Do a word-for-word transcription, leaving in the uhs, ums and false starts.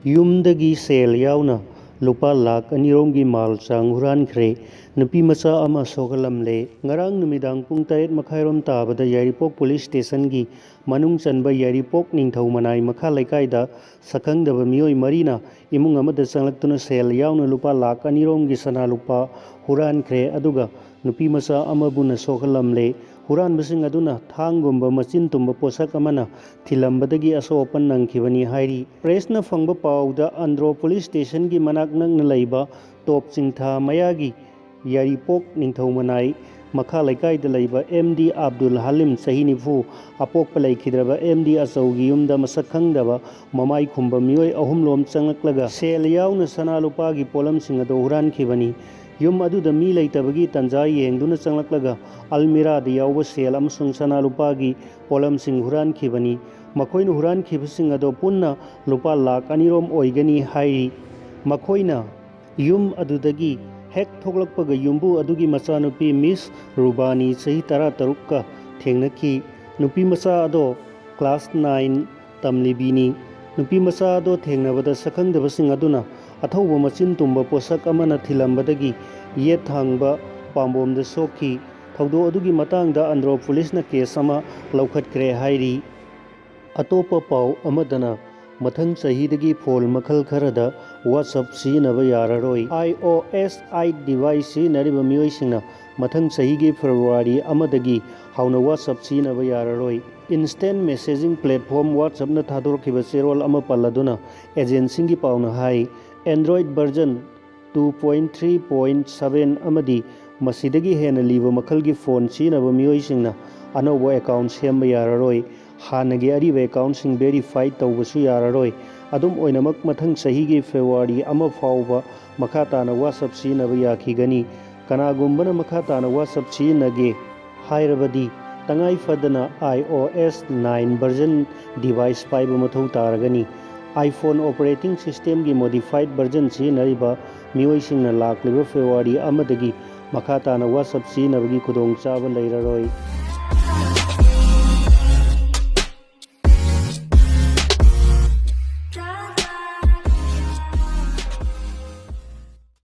ꯌꯨꯝꯗꯒꯤ ꯁꯦꯜ ꯌꯥꯎꯅ ꯂꯨꯄꯥ ꯂꯥꯈ ꯑꯅꯤꯔꯣꯝꯒꯤ ꯃꯥꯜ ꯆꯥꯡ ꯍꯨꯔꯥꯟꯈ꯭ꯔꯦ꯫ ꯅꯨꯄꯤ ꯃꯆꯥ ꯑꯃ ꯁꯣꯛꯍꯜꯂꯝꯂꯦ꯫ ꯉꯔꯥꯡ ꯅꯨꯃꯤꯗꯥꯡ ꯄꯨꯡ ꯇꯔꯦꯠ ꯃꯈꯥꯏꯔꯣꯝ ꯇꯥꯕꯗ ꯌꯥꯏꯔꯤꯄꯣꯛ ꯄꯨꯂꯤꯁ ꯁ꯭ꯇꯦꯁꯟꯒꯤ ꯃꯅꯨꯡ ꯆꯟꯕ ꯌꯥꯏꯔꯤꯄꯣꯛ ꯅꯤꯡꯊꯧ ꯃꯅꯥꯏ ꯃꯈꯥ ꯂꯩꯀꯥꯏꯗ ꯁꯛꯈꯪꯗꯕ ꯃꯤꯑꯣꯏ ꯃꯔꯤꯅ ꯏꯃꯨꯡ ꯑꯃꯗ ꯆꯪꯂꯛꯇꯨꯅ ꯁꯦꯜ ꯌꯥꯎꯅ ꯂꯨꯄꯥ ꯂꯥꯈ ꯑꯅꯤꯔꯣꯝꯒꯤ ꯁꯅꯥ ꯂꯨꯄꯥ ꯍꯨꯔꯥꯟꯈ꯭ꯔꯦ꯫ ꯑꯗꯨꯒ ꯅꯨꯄꯤ ꯃꯆꯥ ꯑꯃꯕꯨꯅ ꯁꯣꯛꯍꯜꯂꯝꯂꯦ꯫ ꯍꯨꯔꯥꯟꯕꯁꯤꯡ ꯑꯗꯨꯅ ꯊꯥꯡꯒꯨꯝꯕ ꯃꯆꯤꯟ ꯇꯨꯝꯕ ꯄꯣꯠꯁꯛ ꯑꯃꯅ ꯊꯤꯜꯂꯝꯕꯗꯒꯤ ꯑꯁꯣꯛ ꯑꯄꯟ ꯅꯪꯈꯤꯕꯅꯤ ꯍꯥꯏꯔꯤ꯫ ꯄ꯭ꯔꯦꯁꯅ ꯐꯪꯕ ꯄꯥꯎꯗ ꯑꯟꯗ꯭ꯔꯣ ꯄꯨꯂꯤꯁ ꯁ꯭ꯇꯦꯁꯟꯒꯤ ꯃꯅꯥꯛ ꯅꯛꯅ ꯂꯩꯕ ꯇꯣꯞ ꯆꯤꯡꯊꯥ ꯃꯌꯥꯒꯤ ꯌꯥꯏꯔꯤꯄꯣꯛ ꯅꯤꯡꯊꯧ ꯃꯅꯥꯏ ꯃꯈꯥ ꯂꯩꯀꯥꯏꯗ ꯂꯩꯕ ꯑꯦꯝ ꯗꯤ ꯑꯕꯗꯨꯜ ꯍꯥꯂꯤꯝ, ꯆꯍꯤ ꯅꯤꯐꯨ, ꯑꯄꯣꯛꯄ ꯂꯩꯈꯤꯗ꯭ꯔꯕ ꯑꯦꯝ ꯗꯤ ꯑꯆꯧꯒꯤ ꯌꯨꯝꯗ ꯃꯁꯛ ꯈꯪꯗꯕ ꯃꯃꯥꯏ ꯈꯨꯝꯕ ꯃꯤꯑꯣꯏ ꯑꯍꯨꯝꯂꯣꯝ ꯆꯪꯂꯛꯂꯒ ꯁꯦꯜ ꯌꯥꯎꯅ ꯁꯅꯥ ꯂꯨꯄꯥꯒꯤ ꯄꯣꯠꯂꯝꯁꯤꯡ ꯑꯗꯨ ꯍꯨꯔꯥꯟꯈꯤꯕꯅꯤ꯫ ꯌꯨꯝ ꯑꯗꯨꯗ ꯃꯤ ꯂꯩꯇꯕꯒꯤ ꯇꯟꯖꯥ ꯌꯦꯡꯗꯨꯅ ꯆꯪꯂꯛꯂꯒ ꯑꯜꯃꯤꯔꯥꯗ ꯌꯥꯎꯕ ꯁꯦꯜ ꯑꯃꯁꯨꯡ ꯁꯅꯥ ꯂꯨꯄꯥꯒꯤ ꯄꯣꯠꯂꯝꯁꯤꯡ ꯍꯨꯔꯥꯟꯈꯤꯕꯅꯤ꯫ ꯃꯈꯣꯏꯅ ꯍꯨꯔꯥꯟꯈꯤꯕꯁꯤꯡ ꯑꯗꯣ ꯄꯨꯟꯅ ꯂꯨꯄꯥ ꯂꯥꯈ ꯑꯅꯤꯔꯣꯝ ꯑꯣꯏꯒꯅꯤ ꯍꯥꯏꯔꯤ꯫ ꯃꯈꯣꯏꯅ ꯌꯨꯝ ꯑꯗꯨꯗꯒꯤ ꯍꯦꯛ ꯊꯣꯛꯂꯛꯄꯒ ꯌꯨꯝꯕꯨ ꯑꯗꯨꯒꯤ ꯃꯆꯥꯅꯨꯄꯤ ꯃꯤꯁ ꯔꯨꯕꯥꯅꯤ, ꯆꯍꯤ ꯇꯔꯥꯇꯔꯨꯛꯀ ꯊꯦꯡꯅꯈꯤ꯫ ꯅꯨꯄꯤ ꯃꯆꯥ ꯑꯗꯣ ꯀ꯭ꯂꯥꯁ ꯅꯥꯏꯟ ꯇꯝꯂꯤꯕꯤꯅꯤ꯫ ꯅꯨꯄꯤ ꯃꯆꯥ ꯑꯗꯣ ꯊꯦꯡꯅꯕꯗ ꯁꯛꯈꯪꯗꯕꯁꯤꯡ ꯑꯗꯨꯅ ꯑꯊꯧꯕ ꯃꯆꯤꯟ ꯇꯨꯝꯕ ꯄꯣꯠꯁꯛ ꯑꯃꯅ ꯊꯤꯜꯂꯝꯕꯗꯒꯤ ꯌꯦꯠ ꯊꯪꯕ ꯄꯥꯝꯕꯣꯝꯗ ꯁꯣꯛꯈꯤ꯫ ꯊꯧꯗꯣꯛ ꯑꯗꯨꯒꯤ ꯃꯇꯥꯡꯗ ꯑꯟꯗ꯭ꯔꯣ ꯄꯨꯂꯤꯁꯅ ꯀꯦꯁ ꯑꯃ ꯂꯧꯈꯠꯈ꯭ꯔꯦ ꯍꯥꯏꯔꯤ꯫ ꯑꯇꯣꯞꯄ ꯄꯥꯎ ꯑꯃꯗꯅ, ꯃꯊꯪ ꯆꯍꯤꯗꯒꯤ ꯐꯣꯟ ꯃꯈꯜ ꯈꯔꯗ WhatsApp ꯁꯤꯖꯤꯟꯅꯕ ꯌꯥꯔꯔꯣꯏ꯫ iOS eight device ꯁꯤꯖꯤꯟꯅꯔꯤꯕ ꯃꯤꯑꯣꯏꯁꯤꯡꯅ ꯃꯊꯪ ꯆꯍꯤꯒꯤ ꯐꯦꯕ꯭ꯔꯨꯋꯥꯔꯤ ꯑꯃꯗꯒꯤ ꯍꯧꯅ WhatsApp ꯁꯤꯖꯤꯟꯅꯕ ꯌꯥꯔꯔꯣꯏ꯫ Instant messaging platform WhatsApp ꯅ ꯊꯥꯗꯣꯔꯛꯈꯤꯕ ꯆꯦꯔꯣꯜ ꯑꯃ ꯄꯜꯂꯗꯨꯅ ꯑꯦꯖꯦꯟꯁꯤꯡꯒꯤ ꯄꯥꯎꯅ ꯍꯥꯏ, Android version two point three point seven ꯑꯃꯗꯤ ꯃꯁꯤꯗꯒꯤ ꯍꯦꯟꯅ ꯂꯤꯕ ꯃꯈꯜꯒꯤ ꯐꯣꯟ ꯁꯤꯖꯤꯟꯅꯕ ꯃꯤꯑꯣꯏꯁꯤꯡꯅ ꯑꯅꯧꯕ ꯑꯦꯀꯥꯎꯟ ꯁꯦꯝꯕ ꯌꯥꯔꯔꯣꯏ꯫ ꯍꯥꯟꯅꯒꯤ ꯑꯔꯤꯕ ꯑꯦꯀꯥꯎꯟꯁꯤꯡ ꯚꯦꯔꯤꯐꯥꯏ ꯇꯧꯕꯁꯨ ꯌꯥꯔꯔꯣꯏ꯫ ꯑꯗꯨꯝ ꯑꯣꯏꯅꯃꯛ, ꯃꯊꯪ ꯆꯍꯤꯒꯤ ꯐꯦꯕ꯭ꯔꯨꯋꯥꯔꯤ ꯑꯃ ꯐꯥꯎꯕ ꯃꯈꯥ ꯇꯥꯅ WhatsApp ꯁꯤꯖꯤꯟꯅꯕ ꯌꯥꯈꯤꯒꯅꯤ꯫ ꯀꯅꯥꯒꯨꯝꯕꯅ ꯃꯈꯥ ꯇꯥꯅ WhatsApp ꯁꯤꯖꯤꯟꯅꯒꯦ ꯍꯥꯏꯔꯕꯗꯤ, ꯇꯉꯥꯏ ꯐꯗꯅ iOS nine version device ꯄꯥꯏꯕ ꯃꯊꯧ ꯇꯥꯔꯒꯅꯤ꯫ iPhone operating system ꯒꯤ modified version ꯁꯤꯖꯤꯟꯅꯔꯤꯕ ꯃꯤꯑꯣꯏꯁꯤꯡꯅ ꯂꯥꯛꯂꯤꯕ ꯐꯦꯕ꯭ꯔꯨꯋꯥꯔꯤ ꯑꯃꯗꯒꯤ ꯃꯈꯥ ꯇꯥꯅ WhatsApp ꯁꯤꯖꯤꯟꯅꯕꯒꯤ ꯈꯨꯗꯣꯡꯆꯥꯕ ꯂꯩꯔꯔꯣꯏ꯫